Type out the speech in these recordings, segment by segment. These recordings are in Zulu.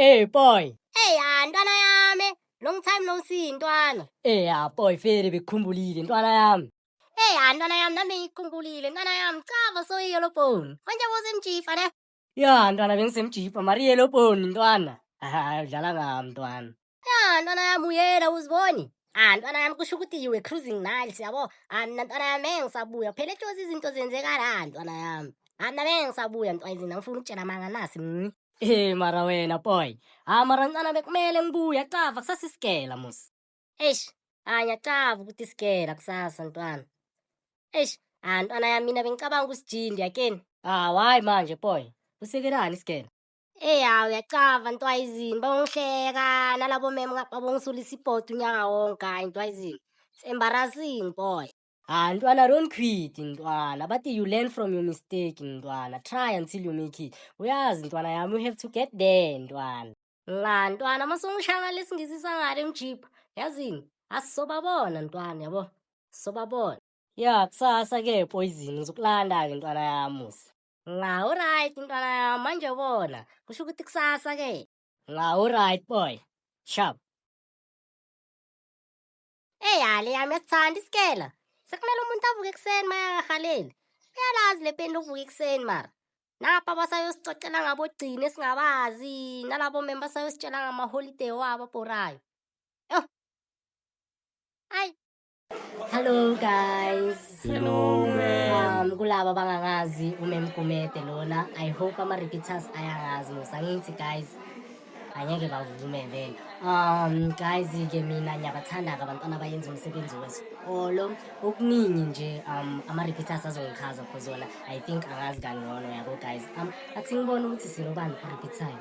Hey boy. Hey ya ntwana yami, long time no see ntwana. Eh ya boy fere bekukhumbulile ntwana yami. Hey ya ntwana yami nami ngikukhumbulile ntwana yami cava so yellow bone. Manje bosemjifa ne? Ya ntwana bengisemjipa mari yellow bone ntwana. Ah udlala ngami ntwana. Ya ntwana yami uyena uziboni. Ah ntwana yami kusho ukuthi you were cruising nice yabo. Ah mina ntwana yami engisabuya phela ejozi izinto zenzeka la ntwana yami. Ah mina bengisabuya ntwana izinto ngifuna ukutshela manga nasi. Eh mara wena boy. Ah mara ntwana bekumele ngibuye cava kusasa isigela mos. Eish, ah ngiyacava ukuthi isigela kusasa ntwana. Eish, ah ntwana yami mina bengicabanga ukusijindi yakeni. Ah why manje boy? Usekelani isigela? Eh hawu uyacava ntwayizini bangihleka nalabo mem ngapha bongisulisa ibhodi unyaka wonke hayi ntwayizini. It's embarrassing boy. Ah ntwana don't quit ntwana. Bathi you learn from your mistake ntwana. Try until you make it. Uyazi ntwana yami you have to get there ntwana. La ntwana masungishaya lesingisi sangale mjipha. Yazini asisobabona ntwana yabo. Sobabona. Ya kusasa ke poison ngizokulanda ke ntwana yami musa. Nga alright ntwana yami manje bona. Kusho ukuthi kusasa ke. Nga alright boy. Sharp. Hey ya le yami yasithanda isikela. Sekumele umuntu avuke ekuseni mayangahaleli. Uyalazi le peni lokuvuka ekuseni mara. Napa basayosicocela ngabogcina esingabazi nalabo memba basayositshela ngamaholiday wabo abhorayo. Yo. Ayi. Hello guys. Hello ma'am. Kulabo abangangazi uMem Gumede lona. I hope ama repeaters ayangazi musa ngithi guys. Angeke bavume vele. Guys ke mina ngiyabathanda ke abantwana abayenza umsebenzi wesikolo. Okuningi nje ama repeaters azongichaza cause wona I think angazi kangcono yabo guys. Athi ngibone ukuthi sinobani repeater.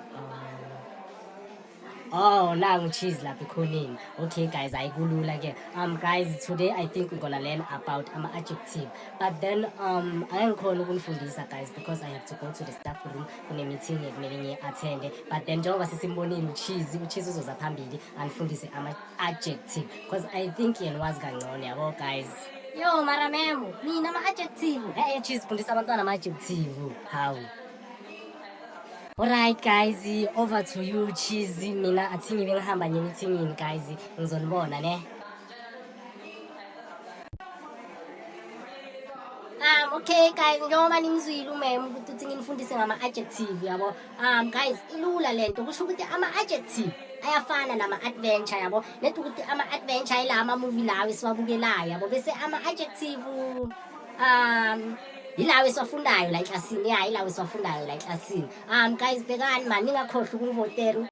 Oh, nangu cheese lapha ekhoneni. Okay guys, ayikulula ke. Guys, today I think we're gonna learn about ama adjective. But then angikhona ukunifundisa guys because I have to go to the staff room kune meeting ekumele ngiyi-attende. But then njengoba sesimbonile uCheese, uCheese uzoza phambili anifundise ama adjective because I think yena wazi kangcono yabo guys. Yo mara memo, mina ama adjective. Hey Cheese, fundisa abantwana ama adjective. How? Alright guys, over to you Cheese. Mina athi ngibe ngihamba nje meetingini guys, ngizonibona ne. Okay guys, njengoba ningizwile umem ukuthi uthi nginifundise ngama adjective yabo. Guys, ilula lento kusho ukuthi ama adjective ayafana nama adventure yabo. Net ukuthi ama adventure ila ama movie lawo esiwabukelayo yabo. Bese ama adjective yilawo esiwafundayo la eklasini, ya yilawo esiwafundayo la eklasini. Guys, bhekani man, ningakhohlwa ukungivotela.